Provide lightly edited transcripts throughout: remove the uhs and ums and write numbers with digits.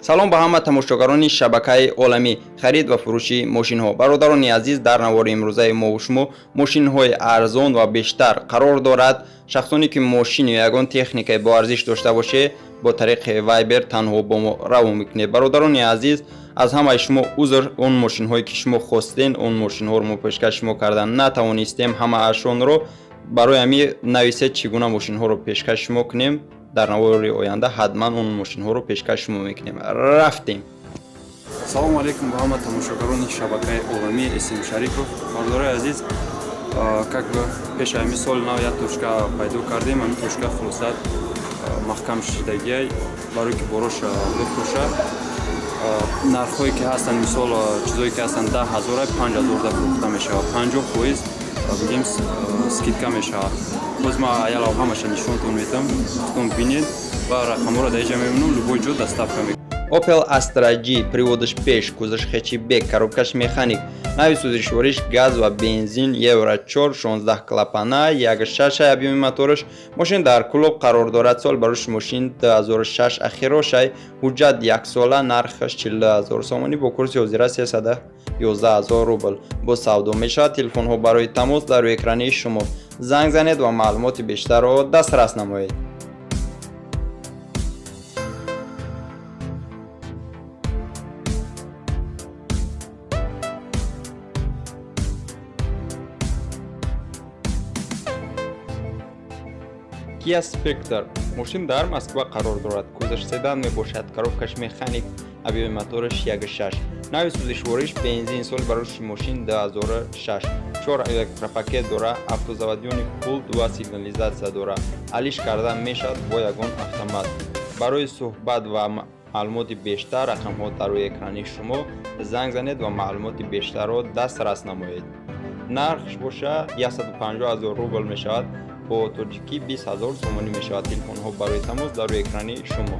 Салом ба ҳама тамошогарони шабакаи Оламӣ, харид ва фурӯши мошинҳо. Бародарони азиз, дар навори имрӯзаи мову шумо мошинҳои арзон ва бештар қарор дорад. Шахсоне ки мошин ё ягон техникаи боарзиш дошта бошед, бо тариқи Вайбер танҳо бо мо равон мекунед. Бародарони азиз, аз ҳамаи шумо узр, он мошинҳое ки шумо хостен, он мошинҳоро мо пешкаш шумо кардан натавонистем ҳамаашонро. Барои ҳамин нависед, чӣ гуна мошинҳоро пешкаш шумо кунем. Дар навори оянда ҳатман он мошинҳоро пешкаш шумо мекунем. Рафтем. Салому алейкум ба ҳама тамошогарони шабакаи Оламӣ, Эсим Шарипов. Бардораи азиз, как бы пеши ҳамин соли нав як точка пайдо кардем. Ҳамин точка хулосат маҳкам шидагиай, барое ки борош бифурӯшад. Нархҳое ки ҳастанд, мисол, чизое ки ҳастанд 10 ҳазора, 5000 да фурӯхта мешавад, 50%, бигем, скидка мешавад. Боз ма ялав ҳамаша нишонтон метам, худтон бинед ва рақамҳоро дар инҷа мебинам. Любой ҷо доставка мекунам. Opel Astra G, приводаш пеш, кузовш хэтчбек, коробкаш механик, нави сӯзишвориш газ ва бензин, Евро 4, 16 клапана, 1,6 объёми мотораш. Мошин дар Кӯлоб қарор дорад. Сол барош мошин 2006 ахирошай, ҳуҷҷат яксола, нархаш 42 000 сомонӣ, бо курси ҳозира 311 000 рубл бо савдо мешавад. Телефонҳо барои тамос дар рӯи экрани шумо, занг занед ва маълумоти бештарро дастрас намоед. Kia Spectre, мошин дар Москва қарор дорад. Кузовш седан мебошад, коробкаш механик, объёми мотораш 1,6, нави сӯзишвориш бензин, соли бароши мошин 2006, чор электропакет дора, автозаводённый пульт ва сигнализатсия дора, алиш карда мешавад бо ягон автомат. Барои суҳбат ва маълумоти бештар рақамҳо дар рӯи экрани шумо, занг занед ва маълумоти бештарро дастрас намоед. Нархш боша 150 000 рубл мешавад, бо тоҷикӣ 20 000 сомонӣ мешавад. Телефонҳо барои тамос дар рӯи экрани шумо.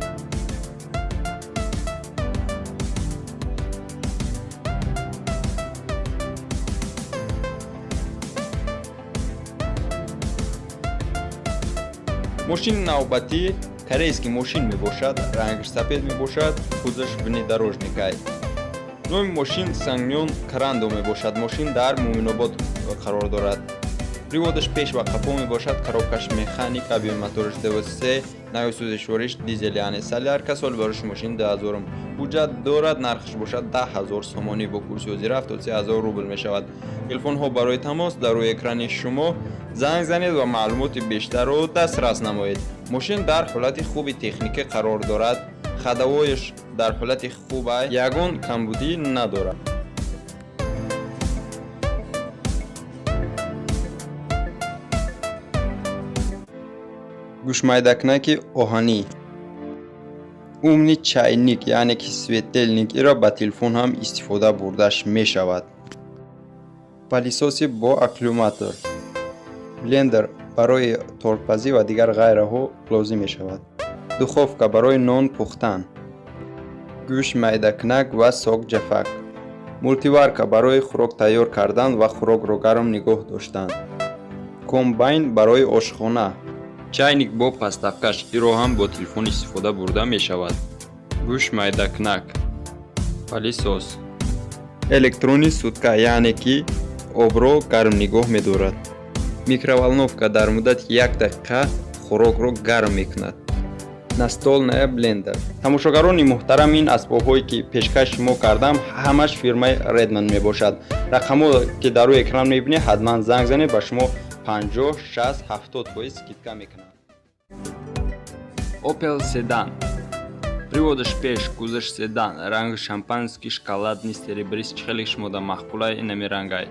Мошини навбатӣ корейский мошин мебошад, рангаш сафед мебошад, кузовш внедорожникай. Номи мошин Сангён Корандо мебошад. Мошин дар Муъминобод қарор дорад. Приводаш пеш ва қафо мебошад, коробкаш механик, объёми мотораш 2,3, нави сӯзишвориш дизел, яъне солярка, соли бароши мошин 2000, ҳуҷҷат дорад. Нархаш бошад 10 000 сомонӣ, бо курси ҳозира 73 000 рубл мешавад. Телефонҳо барои тамос дар рӯи экрани шумо, занг занед ва маълумоти бештарро дастрас намоед. Мошин дар ҳолати хуби техникӣ қарор дорад, ходовояш дар ҳолати хуба, ягон камбудӣ надорад. Гӯшмайдакунаки оҳанӣ, умный чайник, яъне ки светильник, иро ба телефон ҳам истифода бурдаш мешавад. Пылесоси бо аккумулятор, блендер барои тортпазӣ ва дигар ғайраҳо лозим мешавад, духовка барои нон пухтан, гӯшт майдакунак ва сокҷафак, мультиварка барои хӯрок тайёр кардан ва хӯрокро гарм нигоҳ доштан, комбайн барои ошхона, чайник бо подставкаш, иро ҳам бо телефон истифода бурда мешавад, гӯшт майдакунак, пылесос, электронный сутка, яъне ки обро гарм нигоҳ медорад, микроволновка, дар муддати як дақиқа хӯрокро гарм мекунад, настольная блендер. Тамошогарони муҳтарам, ин асбобҳое ки пешкаш шумо кардам, ҳамаш фирмаи Редман мебошад. Рақамҳо ки дар рӯи экран мебинед, ҳатман занг занед, ба шумо 50, 60, 70% скидка мекунанд. Opel седан, приводаш пеш, кузовш седан, ранги шампанский, шоколадный, серебристый, хеле шумода маъқулай инами рангай.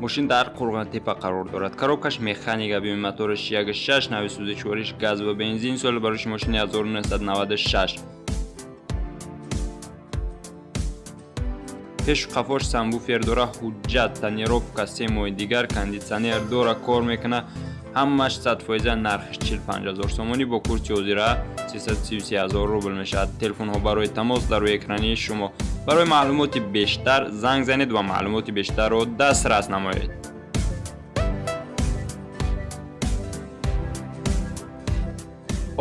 Мошин дар Қурғонтепа қарор дорад. Коробкаш механик, объёми мотораш 1,6, нави сӯзишвориш газ ва бензин, соли бароши мошини 1996. Пешу қафош сабвуфер дора, ҳуҷҷат, тонировка 3 моҳи дигар, кондитсионер дора, кор мекуна ҳамаш 100%. Нархиш 45 000 сомонӣ, бо курси ҳозира 333 000 рубл мешавад. Телефонҳо барои тамос дар рӯи экрани шумо, барои маълумоти бештар занг занед ва маълумоти бештарро дастрас намоед.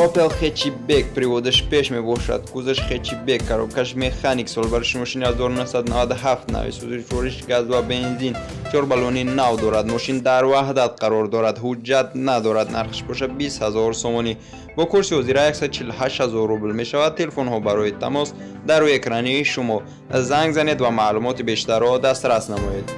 Opel Hatchback, приводаш пеш мебошад, кузоваш хэтчбек, коробкаш механик, солбариши мошини 1997, нави сӯзишвориш газ ва бензин, чор баллони нав дорад. Мошин дар Ваҳдат қарор дорад, ҳуҷҷат надорад. Нархаш бошад 20 000 сомонӣ. Бо курси ҳозира 148 000 рубл мешавад. Телефонҳо барои тамос дар рӯи экрани шумо. Занг занед ва маълумоти бештарро дастрас намоед.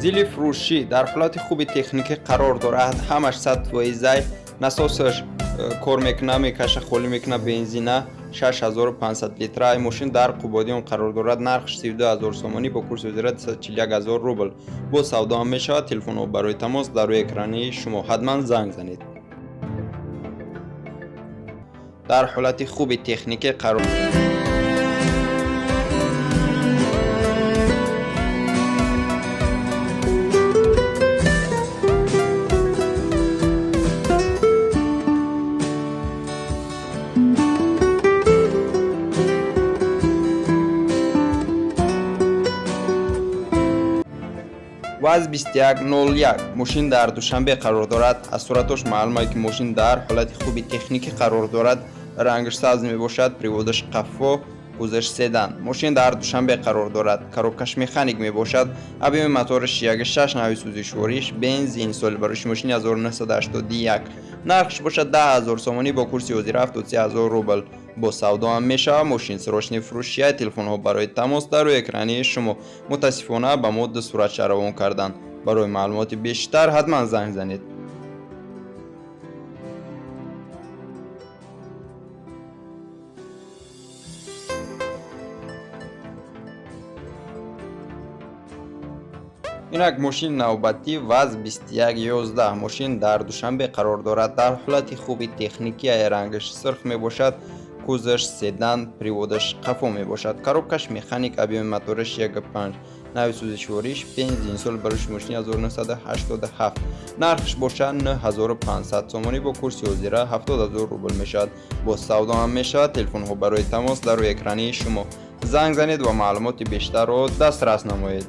Зили фурӯшӣ дар ҳолати хуби техникӣ қарор дорад. Ҳамаш 100%. Насосаш кор мекуна, мекаша, холӣ мекуна, бензина 6500 литра. Ин мошин дар Қубодиён қарор дорад. Нархш 32 000 сомонӣ, бо курси ҳозира 241 000 рубл. Бо савдо ҳам мешавад. Телефонҳо барои тамос дар рӯи экрани шумо. Ҳатман занг занед. Дар ҳолати хуби техникӣ қарор. ВАЗ 2101, мошин дар Душанбе қарор дорад. Аз суратош маълум ки мошин дар ҳолати хуби техникӣ қарор дорад. Рангаш сабз мебошад, приводаш қафо, кузоваш седан. Мошин дар Душанбе қарор дорад. Коробкаш механик мебошад. Объеми мотораш 1.6, нави сӯзишвориш бензин, соли барои мошини 1981. Нархш бошад 10 000 сомонӣ, бо курси ҳозира 73 000 рубл. Бо савдо ҳам мешавад. Мошин срочный фурӯшия. Телефонҳо барои тамос дар рӯи экрани шумо. Мутаассифона, ба мо ду суратча равон карданд. Барои маълумоти бештар ҳатман занг занед. Инак мошини навбатӣ ВАЗ 2111. Мошин дар Душанбе қарор дорад. Дар ҳолати хуби техникӣ, рангаш сурх мебошад, кузоваш седан, приводаш қафо мебошад. Коробкаш механик, объеми мотораш 1.5, нави сӯзишвориш бензин, соли барои мошини 1987. Нархш бошад 9500 сомонӣ, бо курси ҳозира 70 000 рубл мешавад. Бо савдо ҳам мешавад. Телефонҳо барои тамос дар рӯи экрани шумо. Занг занед ва маълумоти бештарро дастрас намоед.